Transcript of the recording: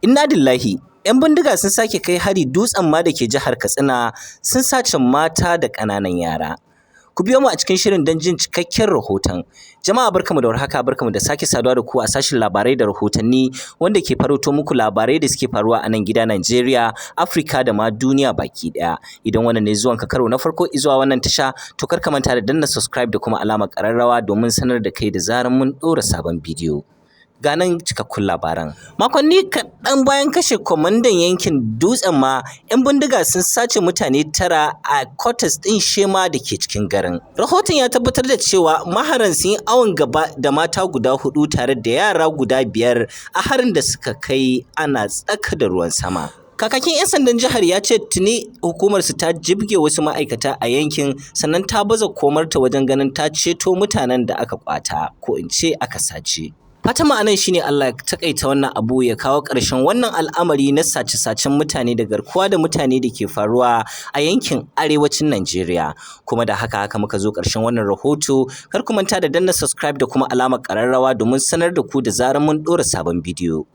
Inna lillahi, 'yan bindiga sun sake kai hari Dutsen-Ma da ke jihar Katsina, sun sace mata da ƙananan yara. Ku biyo mu a cikin shirin don jin cikakken rahoton. Jama'a, barkamu da warhaka, barkamu da sake saduwa da ku a sashin labarai da rahotanni wanda ke farauto muku labarai da suke faruwa a nan gida Najeriya, Afirka da ma duniya baki ɗaya. Idan wannan ne zuwanka karo na farko zuwa wannan tasha, to kar ka manta da danna subscribe da kuma alamar ƙararrawa domin sanar da kai da zarar mun ɗora sabon bidiyo. Ga nan cikakkun labaran. Makonni kaɗan bayan kashe kwamandan yankin Dutsen Ma, 'yan bindiga sun sace mutane 9 a kwatas ɗin Shema da ke cikin garin. Rahoton ya tabbatar da cewa maharan sun yi awon gaba da mata guda huɗu tare da yara guda 5 a harin da suka kai ana tsaka da ruwan sama. Kakakin 'yan sandan jihar ya ce tuni hukumarsu ta jibge wasu ma'aikata a yankin, sannan ta baza komarta wajen ganin ta ceto mutanen da aka kwata, ko in ce aka sace. Fatan mu anan shine Allah ya takaita wannan abu, ya kawo ƙarshen wannan al'amari na sace-sacen mutane da garkuwa da mutane da ke faruwa a yankin arewacin Najeriya. Kuma da haka haka muka zo ƙarshen wannan rahoto. Kar ku manta da danna subscribe da kuma alamar ƙararrawa domin sanar da ku da zarar mun ɗora sabon bidiyo.